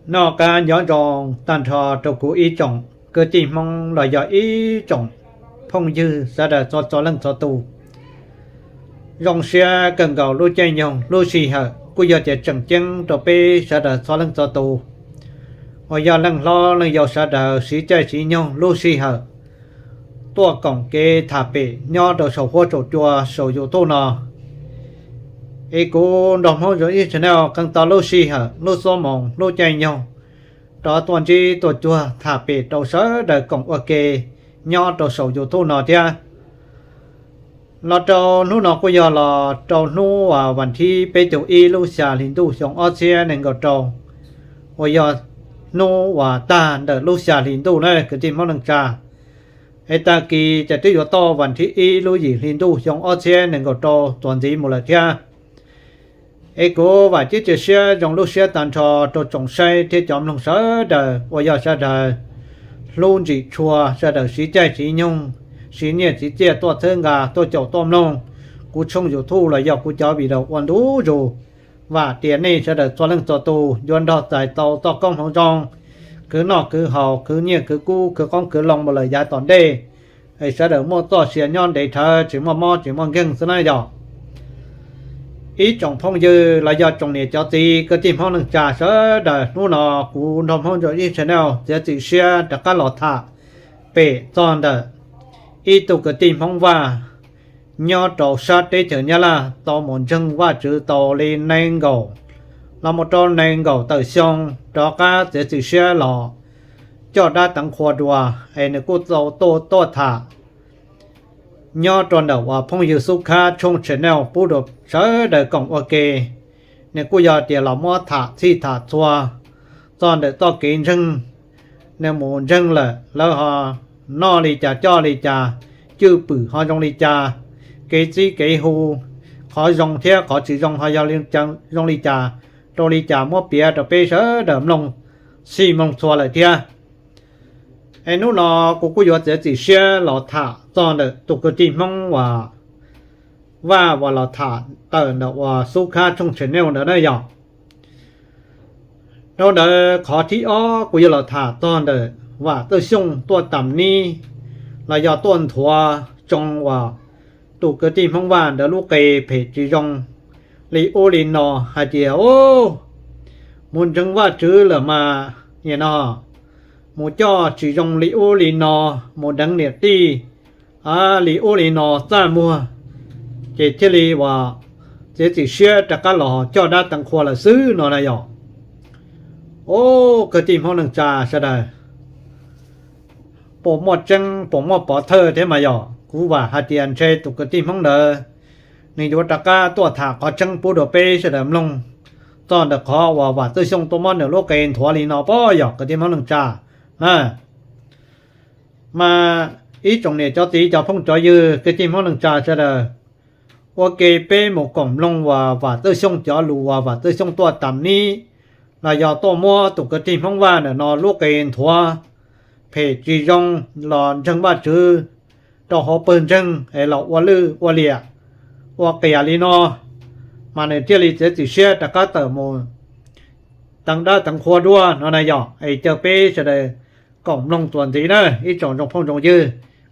Noj qab nyob zoo tag nrho rau kuv ib tsoom kwv tij Hmoob los yog ib tsoom phooj ywg sawv daws txhua txhua leej txhua tus. Zoo siab kawg nkaus lub caij nyoog lub sij hawm kuj yog tias tseem ceeb rau peb sawv daws txhua leej txhua tus uas yog leej hlob leej yau sawv daws siv caij siv nyoog lub sij hawm tuaj koom kev tham pem nyob rau saum huab saum cua saum YouTube no. Es kuv Nraug Hmoob Zoo Ib Channel qee tau lub sij hawm lub xuab moos lub caij nyoog rov tuaj ntsib tuaj cuag tham pem rau sawv daws koom ua ke nyob rau saum YouTube no thiab. Los rau hnub no kuj yog los rau hnub uas vas thib peb caug ib lub xya hli ntuj xyoo ob txhiab nees nkaum rau, uas yog hnub uas tag ntawm lub xya hli ntuj na kwv tij Hmoob neej tsa. Es tag kis ces twb yuav tau vas thib ib lub yim hli ntuj xyoo ob txhiab nees nkaum rau txuas ntxiv mus lawm thiab. Es kuv vam thiab cia siab zoo lub siab tag nrho rau tsoom saib thiab cov mloog sawv daws uas yog sawv daws hlub ntsim tshua sawv daws siv caij siv nyoog siv nyiaj siv txiaj tuaj txhawb nqa tuaj caum tuaj mloog kuv tshooj YouTube los yog kuv cov video ua ntu zus. Vam tias nej sawv daws txhua leej txhua tus yuav nrog txais tau txoj koob hmoov zoo, khwv noj khwv haus khwv nyiaj khwv kub khwv qoob khwv loo mus lawm yav tom ntej, es sawv daws muaj txoj sia nyob ntev dhawv tsis muaj mob tsis muaj nkeeg xwb na yog. Ib tsoom phooj ywg los yog tsoom niam cov txiv kwv tij Hmoob neej tsa sawv daws, hnub no kuv Nraug Hmoob Zoo Ib Channel txiav txim siab rov qab los tham pem txog ntawm ib tug kwv tij Hmoob Vaj nyob rau sab teb chaws Nyab Laj tau mus ntseeg Vajtswv tau li nees nkaum los mus rau nees nkaum tawm xyoo, rov qab txiav txim siab los coj dab teev qhua dua, es nws kuj tau tuaj tham nyob rau ntawm uas phooj ywg Xub Khab tshooj channel pub rau sawv daws koom ua ke. Nws kuj yog tias los muab tham txhij tham txhua txog ntawm txoj kev ntseeg, nws mus ntseeg lawm lawv ho noj li cas coj li cas, cwj pwm ho zoo li cas, kev txib kev hu, qhov zoo thiab qhov tsis zoo ho yog zoo li cas, rau li cas muab piav rau peb sawv daws mloog xij mloog txhua lawm thiab. Es hnub no kuv kuj yuav txiav txim siab los tham txog ntawm tus kwv tij Hmoob uas Vaj uas los tham tawm ntawm uas Xub Khab tshooj channel ntawd na yog. Dhau ntawd qhov thib ob kuv yuav los tham txog ntawm Vam Txawj Xyooj tuaj tam nib los yog tuaj nthuav tsoo uas tus kwv tij Hmoob Vaj ntawd lub qe phem tsis zoo li ub li no hais tias, mus ntseeg Vajtswv lawm mas nim no mus coj tsis zoo li ub li no, mus deev niam tij li ub li no txaj muag, ces thiaj li uas txiav txim siab rov qab los coj dab teev qhua lawm xwb no na yog. Os, kwv tij Hmoob neej tsa sawv daws, puas muaj tseeb puas muaj pov thawj thiab mas yog? Kuv vam hais tias ntshe tus kwv tij Hmoob ntawd nws yuav rov qab tuaj tham qhov tseeb pub rau peb sawv daws mloog txog ntawm qhov uas Vam Txawj Xyooj tuaj muab nws lub qe nthuav li no pob yog kwv tij Hmoob neej tsa na. Mas ib tsoom niam cov txiv cov phooj cov ywg kwv tij Hmoob neej tsa sawv daws, ua ke peb mus koom mloog uas Vam Txawj Xyooj cov lus uas Vam Txawj Xyooj tuaj tam nib los yog tuaj muab tus kwv tij Hmoob Vaj ntawm no lub qe nthuav phem tsis zoo los ntseeg Vajtswv rau hauv pawg ntseeg es los ua lwj ua liam ua qias li no, mas nws thiaj li txiav txim siab rov qab tawm mus teev dab teev qhua dua no na yog. Es caw peb sawv daws koom mloog txuas ntxiv na ib tsoom zoo phooj zoo ywg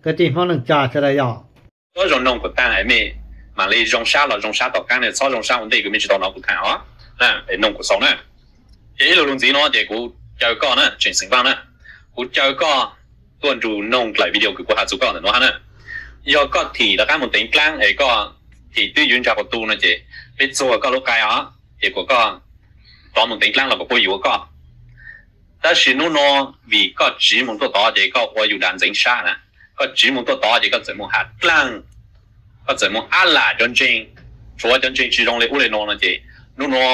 kwv tij Hmoob neej tsa sawv daws yog. Txhob zoo noog kuv taag, mej mam li zoo sab los zoo sab tom qaab ne, txhob zoo sab ua ntej kws mej tsis tau nov kuv tham os. Noog kuv xaus na. Ces ib lo lug ntxiv no ces kuv caw koj na, Tseem Xeem Vaaj na, kuv caw koj tuaj nrug noog dlaim video kws kuv has txug koj ntawm nuav hab na. Yog koj thim rov qaab moog teev dlaab es koj thim twb yuav ntsa quas tu no ces peb txuag koj lub qai os, ces kuas koj rov moog teev dlaab los kuas puab yuav koj. Tab sis nub nua vim koj tsiv moog tuaj tod ces koj ua yug dav ntxeev sab na, koj tsiv moog tuaj tod ces koj txawm moog has dlaab, koj txawm moog ab lam cov ntseeg, tshuav cov ntseeg tsis zoo li ub li no no ces nub nua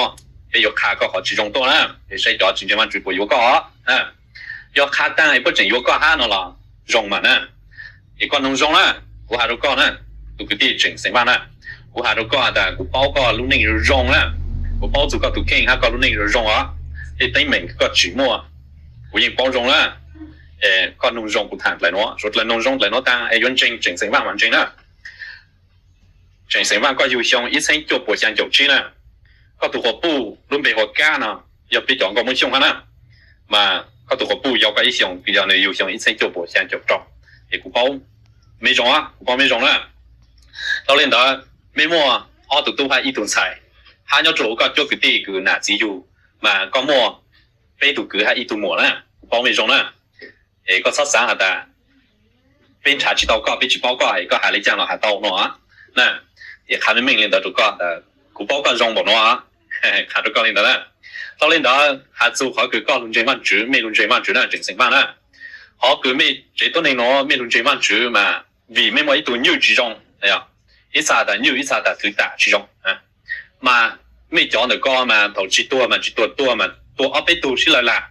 peb yuav qha koj qhov tsis zoo tuaj na, es saib cov tsis ntseeg Vaajtswv puas yuav koj. Yog qha taag es puab tseem yuav koj hab no los zoo mas na. Es koj noog zoo na, kuv has rau koj na, tus kwv tij Tseem Xeem Vaaj na, kuv has rau koj tas kuv paub koj lub neej zoo zoo na, kuv paub txug koj tus kheej hab koj lub neej zoo zoo os. Tej teeb meem koj tsim muaj kuv yeej paub zoo na. Koj noog zoo kuv tham dlaim nuav, suav dlaim noog zoo dlaim nuav taag es yuav ntseeg Tseem Xeem Vaaj mas ntseeg na. Tseem Xeem Vaaj koj yug xyoo ib txheeb cuaj puas xyaa caum tsib na, koj tug quas puj lub npe hu ua Kab no, yog peb cov nkauj Moob Xyooj hab na. mas koj tus quas puj yau koj ib xyoos, yog nws yug xyoo ib txhiab cuaj puas xya caum rau. Es kuv paub mej zoo, kuv paub mej zoo na. Dhau li ntawd, mej muaj ob tug tub hab ib tug ntxhais, hab nyob rua huv koj cuab kwv tij kws nam txiv yug, mas koj muaj peb tug kwv hab ib tug muam na, kuv paub mej zoo na. Es koj txhob xaav has tas peb nrhav tsis tau koj, peb tsis paub koj es koj has le caag los has tau no na. Es qha meej meej li ntawd rua koj tas kuv paub koj zoo npaum no, qha rua koj li ntawd na. Dhau li ntawd, has txug qhov kws koj lug ntseeg Vaajtswv, mej lug ntseeg Vaajtswv na, tseem xeem Vaaj na. Qhov kws mej tsev tuab neeg nuav mej lug ntseeg Vaajtswv mas vim mej muaj ib tug nywj tsis zoo, ib txha tas nywj, ib txha tas thwv tam tsis zoo. Mas mej cov ntawm ko mas thaum tsis tuag mas tsis tuag, tuag mas tuag ob peb tug sib law lam.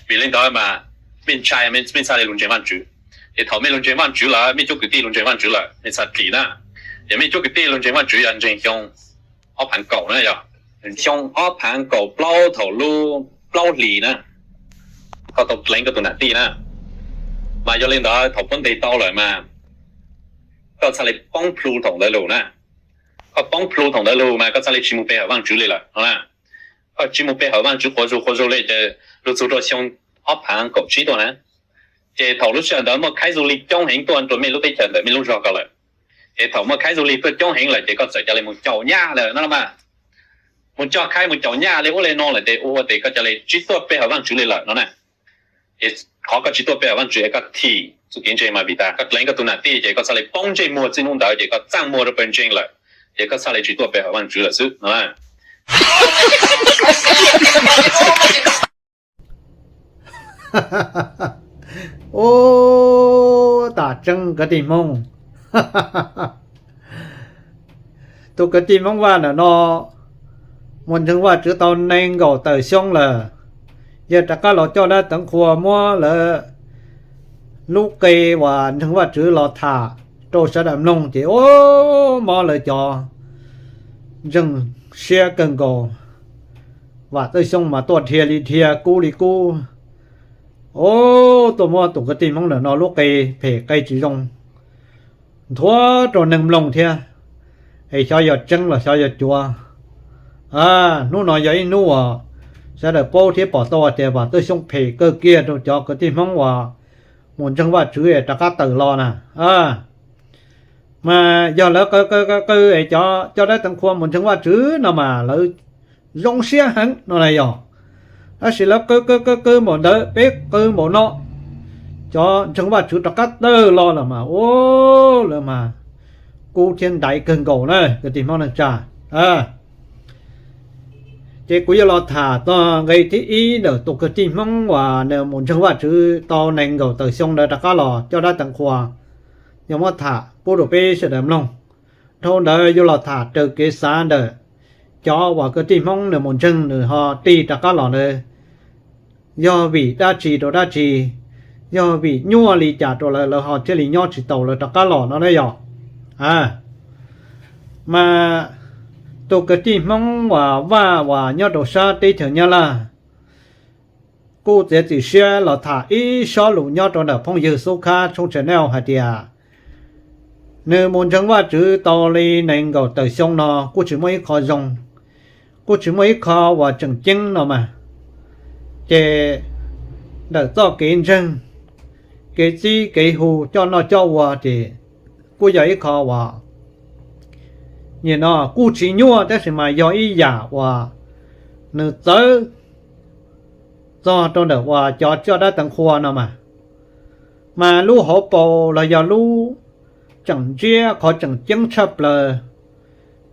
Vim li ntawd mas mej ntshai, mej txhaj le lug ntseeg Vaajtswv. Ces thaum mej lug ntseeg Vaajtswv lawm, mej cuab kwv tij lug ntseeg Vaajtswv lawm, mej txhaj dlim na. Ces mej cuab kwv tij lug ntseeg Vaajtswv yog ntseeg xyoo ob phaav kaum na, yog xyoo ob phaav kaum plaub thaum lub plaub hlis na, koj tau dleev koj tus nam tij na. Mas yog li ntawd thaum puab ntes tau lawm mas koj txhaj le poob plhu thaum ntawd lug na. Koj poob plhu thaum ntawd lug mas koj txhaj le tsis moog pe hawm Vaajtswv le lawm no na. Koj tsis moog pe hawm Vaajtswv quas zug quas zug le ces lug txug rua xyoo ob phaav kaum tsib tuaj na, ces thaum lub sij hawm ntawd muaj khaib zug lig coob heev tuaj rua mej lub teb chaws ntawm mej lub zog ko lawm. Ces thaum muaj khaib zug lig tuaj coob heev lawm ces koj txawm ca le moog caum nyaj lawm no mas. Moog coj khaib moog caum nyaj le ua le no lawm ces ua ua tes koj ca le tsis tuaj pe hawm Vaajtswv le lawm no na. Ces qhov koj tsis tuaj pe hawm Vaajtswv es koj thim txuj kev ntseeg mas vim tas koj dleev koj tus nam tij ces koj txhaj le poob ntsej muag txij nub ntawd ces koj txaaj muag rua pawg ntseeg lawm, ces koj txhaj le tsis tuaj pe hawm Vaajtswv lawm xwb no. Ub, tas tseeb kwv tij Hmoob. Tus kwv tij Hmoob Vaj ntawm no mus ntseeg Vajtswv tau nees nkaum tawm xyoo lawm, yog rov qab los coj dab teev qhua muab lawv lub qe uas ntseeg Vajtswv los tham rau sawv daws mloog ces ub, mob lawv cov ntseeg siab kawg nkaus. Vam Txawj Xyooj mas tuaj dhia li dhia, kub li kub. Ub, tuaj muab tus kwv tij Hmoob ntawm no lub qe phem qe tsis zoo nthuav rau neeg mloog thiab, es xyov yog tseeb los xyov yog cuav. Hnub no yog ib hnub uas sawv daws paub thiab pom tau hais tias Vam Txawj Xyooj phem kawg kiag rau cov kwv tij Hmoob uas mus ntseeg Vajtswv es rov qab tawm los na. Mas yog lawv qw qw qw qw es cov coj dab teev qhua mus ntseeg Vajtswv no mas lawv zoo siab heev no na yog. Tab sis lawv qw qw qw qw npaum ntawd peb qw npaum no, cov ntseeg Vajtswv rov qab tawm los lawm mas ub, lawv mas kub thiab ntaiv kawg nkaus na kwv tij Hmoob neej tsa. Ces kuv yuav los tham txog nqe thib ib ntawm tus kwv tij Hmoob uas nws mus ntseeg Vajtswv tau nees nkaum tawm xyoo ntawd rov qab los coj dab teev qhua, yog muab tham pub rau peb sawv daws mloog. Dhau ntawd yuav los tham raws kev xav ntawm cov uas kwv tij Hmoob nws mus ntseeg nws ho tig rov qab los ntawd, yog vim dab tsi rau dab tsi, yog vim nyuaj li cas rau lawv, lawv ho thiaj li nyob tsis taus lawv rov qab los no na yog. Mas tus kwv tij Hmoob uas Vaj uas nyob rau sab teb chaws Nyab Laj kuj txiav txim siab los tham ib sob lus nyob rau ntawm phooj ywg Xub Khab Tshoob Channel hais tias nws mus ntseeg Vajtswv tau li nees nkaum tawm xyoo no kuj tsis muaj ib qho zoo, kuj tsis muaj ib qho uas tseem ceeb no mas. Ces ntawm txoj kev ntseeg, kev txib kev hu coj noj coj ua ces kuj yog ib qho uas nim no kuj tsis nyuaj tab sis mas yog ib yam uas nws txawv txog rau ntawm uas cov coj dab teev qhua no mas. Mas lub hauv paus los yog lub tseem ntsiab qhov tseem ceeb tshaj plaws,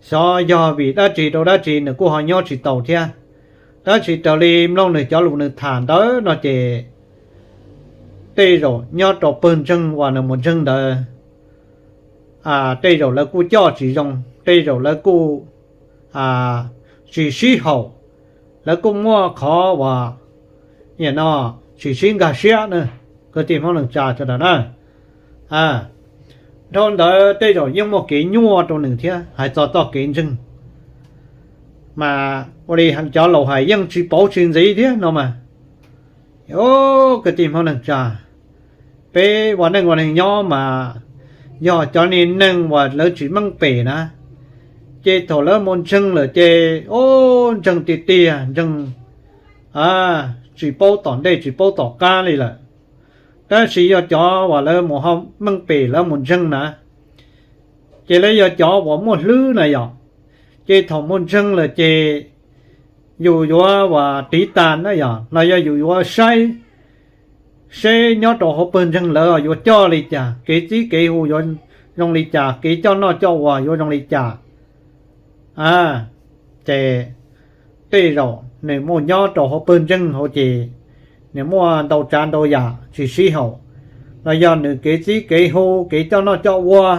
xyov yog vim dab tsi rau dab tsi nws kuj ho nyob tsis taus thiab. Tab sis raws li mloog nws cov lus nws tham ntawd no ces tej zaum nyob rau pawg ntseeg uas nws mus ntseeg ntawd, tej zaum lawv kuj coj tsis zoo, tej zaum lawv kuj tsis sib haum, lawv kuj muaj qhov uas nim no tsis sib nkag siab na, kwv tij Hmoob neej tsa sawv daws na. Dhau ntawd tej zaum yeej muaj kev nyuaj rau nws thiab hais txog txoj kev ntseeg. Mas ua li cov laus hais yeej tsis pauv tsis ntxiv thiab no mas. Kwv tij Hmoob neej tsa, peb ua neej ua neeg nyob mas yog cov niag neeg uas lawv tsis meej pem na, ces thaum lawv mus ntseeg lawm ces ub, ntseeg tiag tiag, ntseeg tsis paub tom ntej tsis paub tom qab li lawm. Tab sis yog cov uas lawv mus ho meej pem lawv mus ntseeg na, ces lawv yog cov uas muaj hlwb na yom. Ces thaum mus ntseeg lawm ces yus yuav uas tiv tas na yom, los yog yus yuav saib seb nyob rau hauv pawg ntseeg lawv yuav coj li cas, kev txib kev hu yuav zoo li cas, kev coj noj coj ua yuav zoo li cas. Ces tej zaum nws muaj nyob rau hauv pawg ntseeg hauv ces nws muaj ntau tsav ntau yam tsis sib haum, los yog nws kev txib kev hu, kev coj noj coj ua,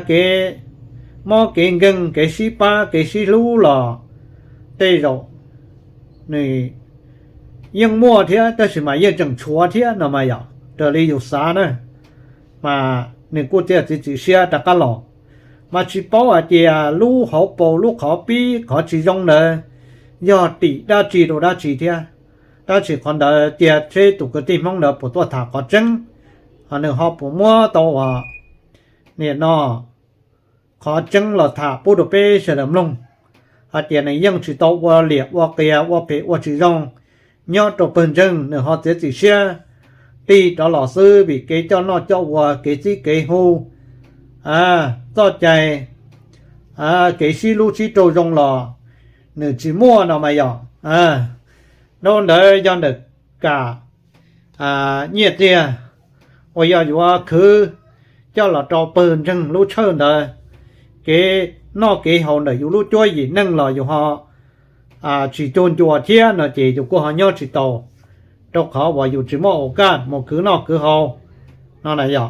kev mob kev nkeeg, kev sib pab kev sib hlub los tej zaum nws yeej muaj thiab, tab sis mas yeej tseem tshuav thiab no mas yom, raws li yus xav na, mas nws kuj thiaj txiav txim siab rov qab los. Mas tsis paub hais tias lub hauv paus lub qhov pib qhov tsis zoo ntawd yog tim dab tsi rau dab tsi thiab. Tab sis qhov ntawd cia seb tus kwv tij Hmoob ntawd puas tuaj tham qhov tseeb, ho nws ho puas muab tau uas nim no qhov tseeb los tham pub rau peb sawv daws mloog, hais tias nws yeej tsis tau ua liam ua qias ua phem ua tsis zoo nyob rau pawg ntseeg, nws ho txiav txim siab tig rov los xwb vim kev coj noj coj ua, kev txib kev hu, txoj cai, kev sib hlub sib raug zoo los nws tsis muaj no mas yom. Dhau ntawd yog ntawm kam nyiaj txiag uas yog yuav khwv coj los rau pawg ntseeg lub tshawj ntawd, kev noj kev haus ntawm yus lub cuab yim neej los yus ho tsis cuag ncua thiab no ces yus kuj ho nyob tsis tau, rau qhov uas yus tsis muaj aus kaj mus khwv noj khwv haus no na yom.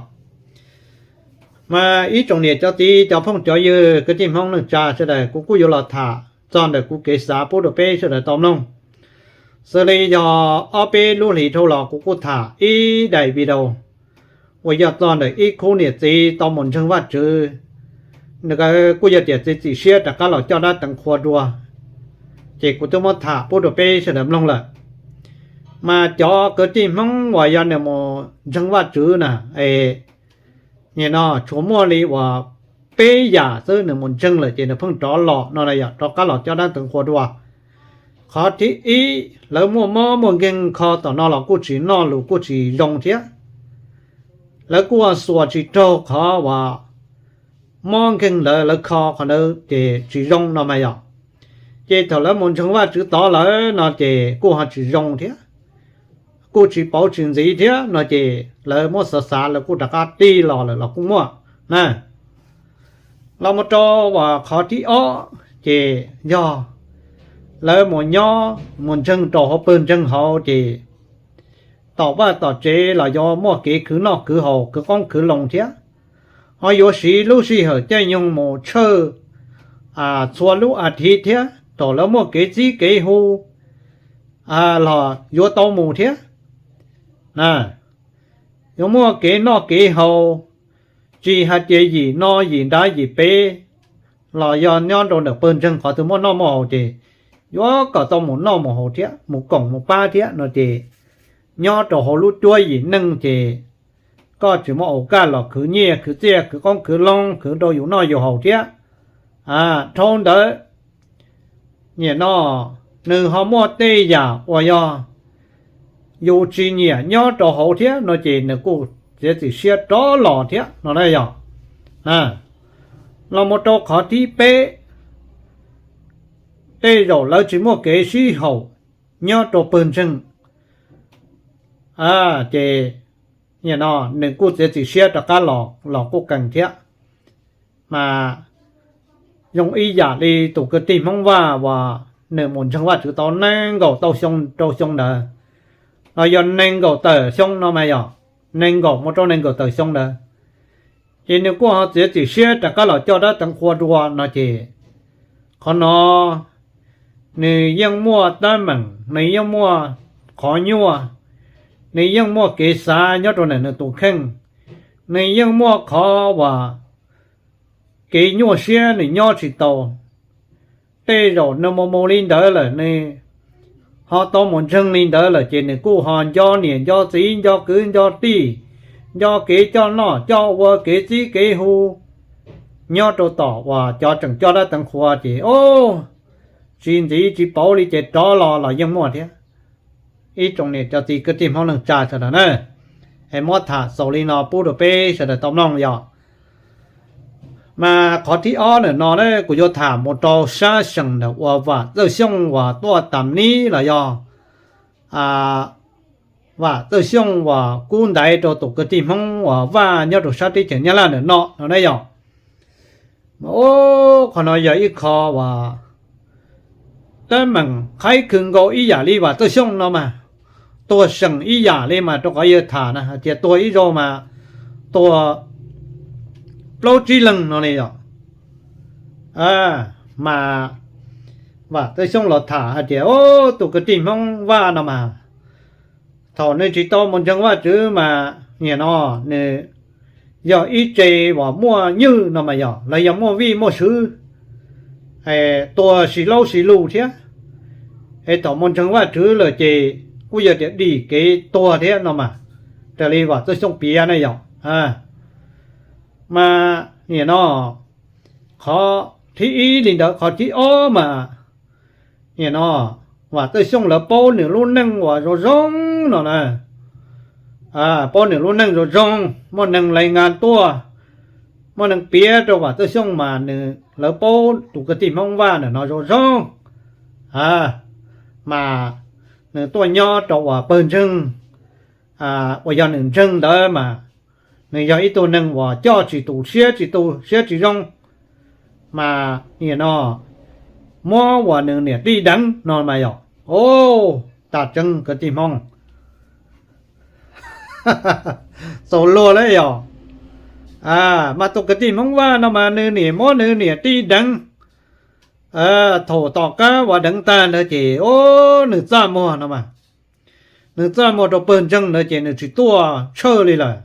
Mas ib tsoom niam cov txiv cov phooj cov ywg kwv tij Hmoob neej tsa sawv daws, kuv kuj yuav los tham txog ntawm kuv kev xav pub rau peb sawv daws tau mloog. Xws li yog ob peb lub hlis dhau los kuv kuj tham ib daim video uas yog txog ntawm ib khub niam txiv tau mus ntseeg Vajtswv, nkawd kuj yog tias txiav txim siab rov qab los coj dab teev qhua dua, ces kuv twb muab tham pub rau peb sawv daws mloog lawm. Mas cov kwv tij Hmoob uas yog nws mus ntseeg Vajtswv na, es nim no tsuas muaj li uas peb yam xwb, nws mus ntseeg lawm ces nws pheej rov los no na yom, rov qab los coj dab teev qhua dua. Qhov thib ib, lawv muaj mob muaj nkeeg kho tom no los kuj tsis noj lus kuj tsis zoo thiab. Lawv kuj xuas tsis raug qhov uas mob nkeeg ntawd, lawv kho qhov ntawd ces tsis zoo no mas yom. Ces thaum lawv mus ntseeg Vajtswv tod lawm no ces kuj ho tsis zoo thiab, kuj tsis pauv tsis ntxiv thiab no ces lawv muab xav xav lawv kuj rov qab tig los lawm los kuj muaj na. Los mus rau uas qhov thib ob ces yog lawv mus nyob mus ntseeg rau hauv pawg ntseeg hauv ces tom vaj tom tsev los yuav muaj kev khwv noj khwv haus khwv qoob khwv loo thiab, ho yuav siv lub sij hawm caij nyoog mus tshawj txhua lub as thiv thiab, thaum lawv muaj kev txib kev hu los yuav tau mus thiab. Yuav muaj kev noj kev haus, tsis hais tias yim no yim nrad yim pem los yog nyob rau ntawm pawg ntseeg qhov twg muaj noj muaj haus ces yuav kom tau mus noj mus haus thiab mus koom mus pab thiab no ces nyob rau hauv lub cuab yim neej ces koj tsis muaj aus kaj los khwv nyiaj khwv txiaj khwv qoob khwv loo khwv rau yus noj yus haus thiab. Dhau ntawd, nim no nws ho muaj tej yam uas yog yus tsis nyiam nyob rau hauv thiab no ces nws kuj txiav txim siab rov los thiab no na yog. Los mus rau qhov thib peb, tej zaum lawv tsis muaj kev sib haum nyob rau pawg ntseeg, ces nim no nws kuj txiav txim siab rov qab los los kuj kees thiab. Mas zoo ib yam li tus kwv tij Hmoob Vaj uas nws mus ntseeg Vajtswv tau nees nkaum tau xyoo rau xyoo ntawd, los yog nees nkaum tawm xyoo no mas yog nees nkaum mus rau nees nkaum tawm xyoo ntawd, ces nws kuj ho txiav txim siab rov qab los coj dab teev qhua dua no ces qhov no nws yeej muaj teeb meem, nws yeej muaj qhov nyuaj, nws yeej muaj kev xav nyob rau ntawm nws tus kheej, nws yeej muaj qhov uas kev nyuaj siab nws nyob tsis tau. Tej zaum nws mus mus li ntawd lawm, nws ho tau mus ntseeg li ntawd lawm ces nws kuj ho nco niam nco txiv nco kwv nco tij, nco kev coj noj coj ua kev txib kev hu nyob rau tom uas cov tseem coj dab teev qhua ces o, tsis ntxiv tsis pauv li ces rov los los yeej muaj thiab. Ib tsoom niam cov txiv kwv tij Hmoob neej tsa sawv daws na, es muab tham xaus li no pub rau peb sawv daws tau mloog yog. Mas qhov thib ob ntawm no na kuv yuav tham mus rau sab seem ntawm uas Vam Txawj Xyooj uas tuaj tas nib los yog Vam Txawj Xyooj uas kub ntaiv rau tus kwv tij Hmoob uas Vaj nyob rau sab teb chaws Nyab Laj ntawm no no na yog. Mas qhov no yog ib qho uas teeb meem qhaib khw nkaus ib yam li Vam Txawj Xyooj no mas, tuag seem ib yam li mas rau qhov yawg tham na hais tias tuag ib zaug mas tuag plaub tsib leeg no li yom. Mas Vam Txawj Xyooj los tham hais tias tus kwv tij Hmoob Vaj no mas thaum nws tsis tau mus ntseeg Vajtswv mas nim no nws yog ib tse uas muaj nywj no mas yog los yog muaj vij muaj sub, tuag sib laub sib lug thiab. Es thaum mus ntseeg Vajtswv lawm ces kuj yog tias dim kev tuag thiab no mas, raws li Vam Txawj Xyooj piav na yom. Mas nim no qhov thib ib li ntawd, qhov thib ob mas nim no Vam Txawj Xyooj lawv paub nws lub neej uas zoo zoo no na, paub nws lub neej zoo zoo, muaj neeg lais ngas tuaj, muaj neeg piav rau Vam Txawj Xyooj mas nws lawv paub tus kwv tij Hmoob Vaj ntawm no zoo zoo. Mas nws tuaj nyob rau uas pawg ntseeg uas yog nws ntseeg ntawd mas nws yog ib tug neeg uas coj tsis tus siab tsis tu siab tsis zoo, mas nim no muab uas nws niam tij deev no mas yog, o, tas tseeb kwv tij Hmoob. Txaus luag lawm yog. Mas tus kwv tij Hmoob Vaj no mas nws niam muab nws niam tij deev. Thaum tom qab uas deev tag ntawd ces, o, nws txaj muag no mas, nws txaj muag rau pawg ntseeg ntawd ces nws tsis tuaj tshawj li lawm.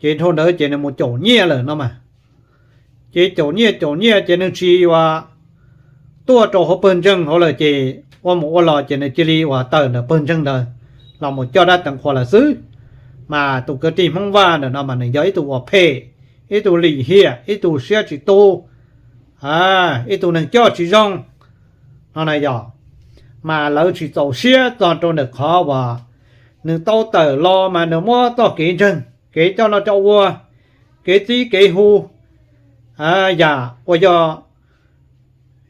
Ces dhau ntawd ces nws mus caum nyiaj lawm no mas. Ces caum nyiaj caum nyiaj ces nws tsis uas tuaj rau hauv pawg ntseeg hauv lawm ces ua mus ua los ces nws cia li uas tawm ntawm pawg ntseeg ntawd los mus coj dab teev qhua lawm xwb. Mas tus kwv tij Hmoob Vaj ntawm no mas nws yog ib tug uas phem, ib tug lim hiam, ib tug siab tsis tu, ib tug neeg coj tsis zoo no na yog. Mas lawv tsis txaus siab txog rau ntawm qhov uas nws tau tawm los mas nws muab txoj kev ntseeg, kev coj noj coj ua, kev txib kev hu, yam uas yog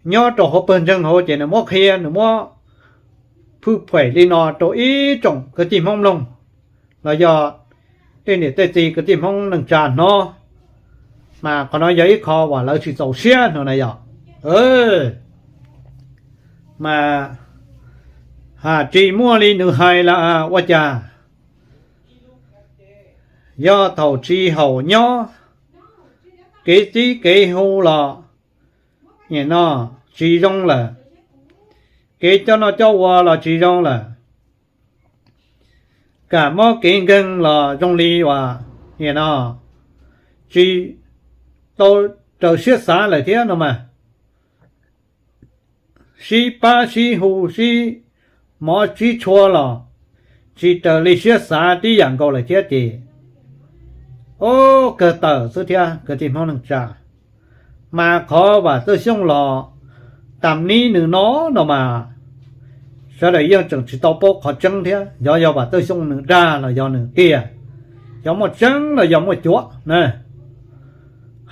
nyob rau hauv pawg ntseeg hauv ces nws muab qhia, nws muab phwj phuem li no rau ib tsoom kwv tij Hmoob mloog los yog tej niam tej txiv kwv tij Hmoob neej tsa hnov. Mas qhov no yog ib qho uas lawv tsis txaus siab no na yog. Mas ha tsis muaj li nws hais lawm ua cas, yog thaum tsis haum nyob, kev txib kev hu los nim no tsis zoo lawm, kev coj noj coj ua los tsis zoo lawm, kam mob kev nkeeg los zoo li uas nim no tsis tau raws siab xav lawm thiab no mas. Sib pab sib hu sib mov sib tshua los tsis raws li siab xav tib yam nkaus lawm thiab ces, o, kawg tawm xwb thiab kwv tij Hmoob neej tsa. Mas qhov Vam Txawj Xyooj los tas nib nws no no mas sawv daws yeej tseem tsis tau paub qhov tseeb thiab, yog yog Vam Txawj Xyooj nws dag los yog nws tiag, yog muaj tseeb los yog muaj cuav na.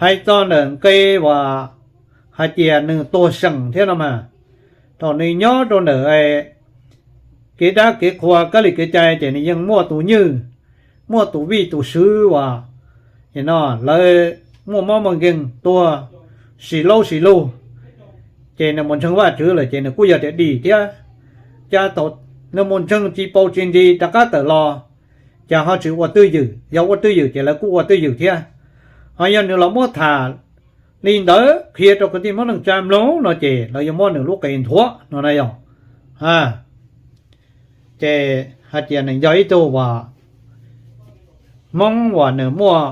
Hais txog ntawm nqe uas hais tias nws tuag seem thiab no mas, thaum nws nyob rau ntawm kev dab kev qhua kab li kev cai ces nws yeej muaj tus nywj, muaj tus vij tus swv uas no lawv muaj mob muaj nkeeg tuag sis laub sis lug. Ces nws mus ntseeg Vajtswv lawm ces nws kuj yog tias dim thiab. Cas thaum nws mus ntseeg tsis paus tsis ntsis rov qab tawm los, cas ho tsis ua twj ywm, yog ua twj ywm ces lawv kuj ua twj ywm thiab. Ho yog nws los muab tham li ntawd qhia rau kwv tij Hmoob neej tsa mloog no ces lawv yuav muab nws lub qe nthuav no na yog. Ces hais tias nws yog ib tug uas Hmoob uas nws muaj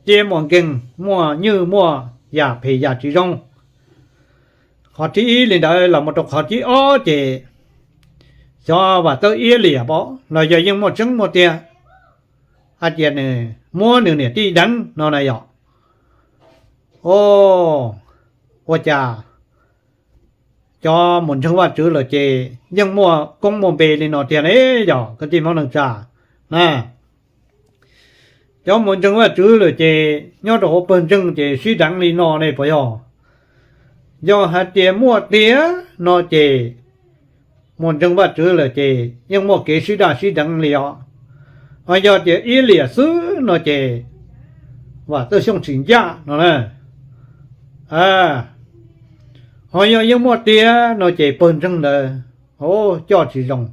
tiab muaj nkeeg, muaj nywj muaj yam phem yam tsis zoo. Qhov thib ib li ntawd los mus rau qhov thib ob ces xyov Vam Txawj Iab liam pom los yog yeej muaj tseeb muaj tiag, hais tias nws muab nws niam tij deev no na yog. O, ua cas cov mus ntseeg Vajtswv lawm ces yeej muaj koob muaj npe li no tiag ne, yog kwv tij Hmoob neej tsa na. Cov mus ntseeg Vajtswv lawm ces nyob rau hauv pawg ntseeg ces sib deev li no ne puas yog? Yog hais tias muaj tiag no ces mus ntseeg Vajtswv lawm ces yeej muaj kev sib daj sib deev li os. Ho yog tias iab liam xwb no ces Vam Txawj Xyooj tsis ncaj no na. Ho yog yeej muaj tiag no ces pawg ntseeg ntawd coj tsis zoo,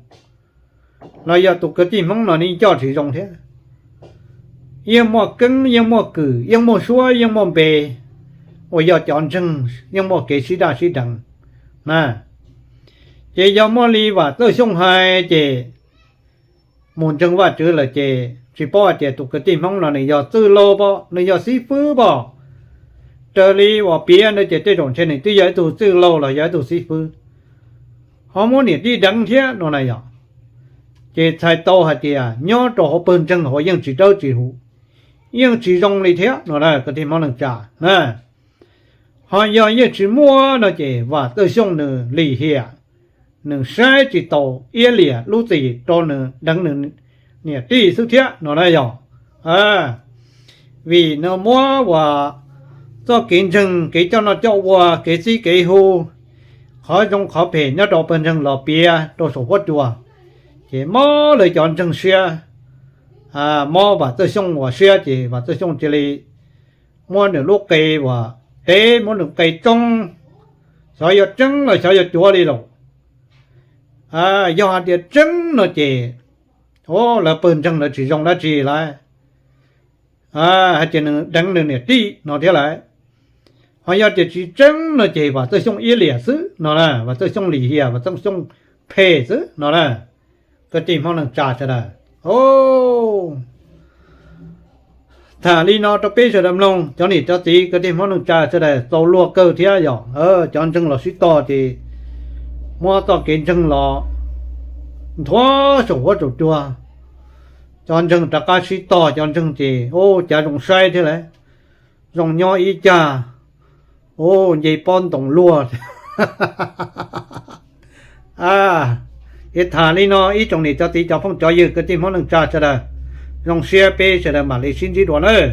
los yog tus kwv tij Hmoob no ne coj tsis zoo thiab. Yeej muaj keeb, yeej muaj kwm, yeej muaj suab, yeej muaj npe, uas yog cov ntseeg yeej muaj kev sib daj sib deev na. Ces yog muaj li Vam Txawj Xyooj hais ces mus ntseeg Vajtswv lawm ces tsis paub hais tias tus kwv tij Hmoob no nws yog txwj laug pom, nws yog xib fwb pom. Raws li uas piav no ces tej zaum ntshe nws twb yog ib tug txwj laug los yog ib tug xib fwb, ho muab niam tij deev thiab no na yog. Ces txhais tau hais tias nyob rau hauv pawg ntseeg hauv yeej tsis dawb tsis huv, yeej tsis zoo li thiab no na kwv tij Hmoob neej tsa na. Ho yog yeej tsis muaj no ces Vam Txawj Xyooj nws lim hiam, nws saib tsis taus iab liam lub txim rau nws deev nws niam tij xwb thiab no na yog. Vim nws muab uas txoj kev ntseeg, kev coj noj coj ua, kev txib kev hu, qhov zoo qhov phem nyob rau pawg ntseeg los piav rau saum huab cua, ces mob lawv cov ntseeg siab, mob Vam Txawj Xyooj uas siab ces Vam Txawj Xyooj cia li muab nws lub qe uas tev, muab nws qe tsoob, xyov yog tseeb los xyov yog cuav li lauj. Yog hais tias tseeb no ces lawv pawg ntseeg lawv tsis zoo dab tsi lawm, hais tias nws deev nws niam tij no thiab lawm. Ho yog tias tsis tseeb no ces Vam Txawj Xyooj iab liam xwb no na, Vam Txawj Xyooj lim hiam, Vam Txawj Xyooj phem xwb no na. Kwv tij Hmoob neej tsa sawv daws, tham li no rau peb sawv daws mloog, cov niam cov txiv kwv tij Hmoob neej tsa sawv daws txaus luag kawg thiab yog cov ntseeg los sib tog ces muab txoj kev ntseeg los nthuav saum huab saum cua, cov ntseeg rov qab sib tog, cov ntseeg ces ua cas zoo saib thiab lawm, zoo nyob ib cag, nce pob ntoos luag. Es tham li no ib tsoom niam cov txiv cov phooj cov ywg kwv tij Hmoob neej tsa sawv daws, zoo siab peb sawv daws mam li sib ntsib dua nawb.